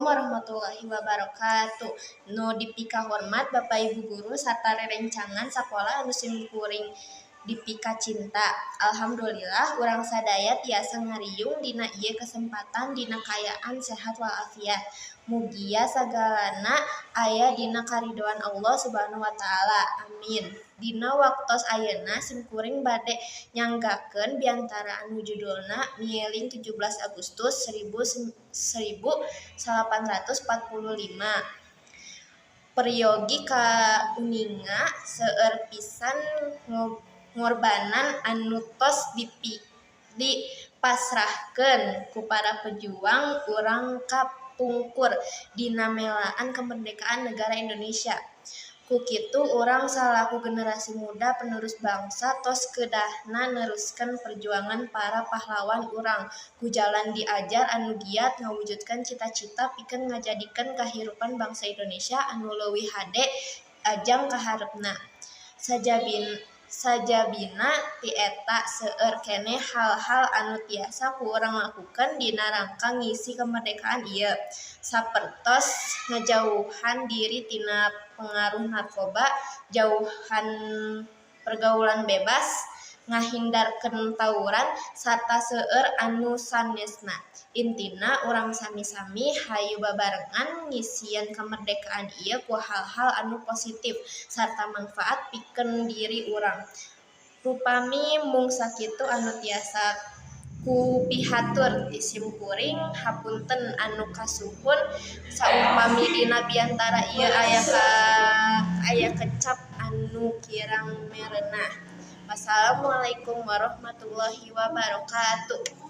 Warahmatullahi wabarakatuh. Nu dipikahormat Bapak Ibu guru sarta rerencangan sakola anu simkuring dipikacinta. Alhamdulillah urang sadaya tiasa ngariung dina ieu kesempatan dina kaayaan sehat walafiat. Mugia sagalana aya dina karidoan Allah Subhanahu wa taala. Amin. Dina waktos ayeuna simkuring bade nyanggakeun biantara anu judulna Mieling 17 Agustus 1845. Peryogi kauninga seueur pisan ngorbanan anu tos dipasrahkeun ku para pejuang urang kapungkur dina melaan kemerdekaan negara Indonesia. Ku kitu urang salaku generasi muda penerus bangsa tos kedahna neruskeun perjuangan para pahlawan urang ku jalan diajar anu giat ngawujudkeun cita-cita pikeun ngajadikeun kahirupan bangsa Indonesia anu leuwih hade jang kahareupna. Sajabina ti eta seueur keneh hal-hal anu tiasa ku urang lakukeun dina rangka ngisi kemerdekaan ieu, sapertos ngajauhan diri tina pengaruh narkoba, jauhan pergaulan bebas, ngahindarkeun tawuran, sarta seueur anu sanesna. Intina urang sami-sami hayu babarengan ngisian kemerdekaan ieu ku hal-hal anu positif sarta mangfaat pikeun diri urang. Rupami mung sakitu anu tiasa kupihatur ti simkuring, hapunten anu kasuhun saumpami dina biantara ieu aya kecap anu kirang merenah. Wassalamualaikum warahmatullahi wabarakatuh.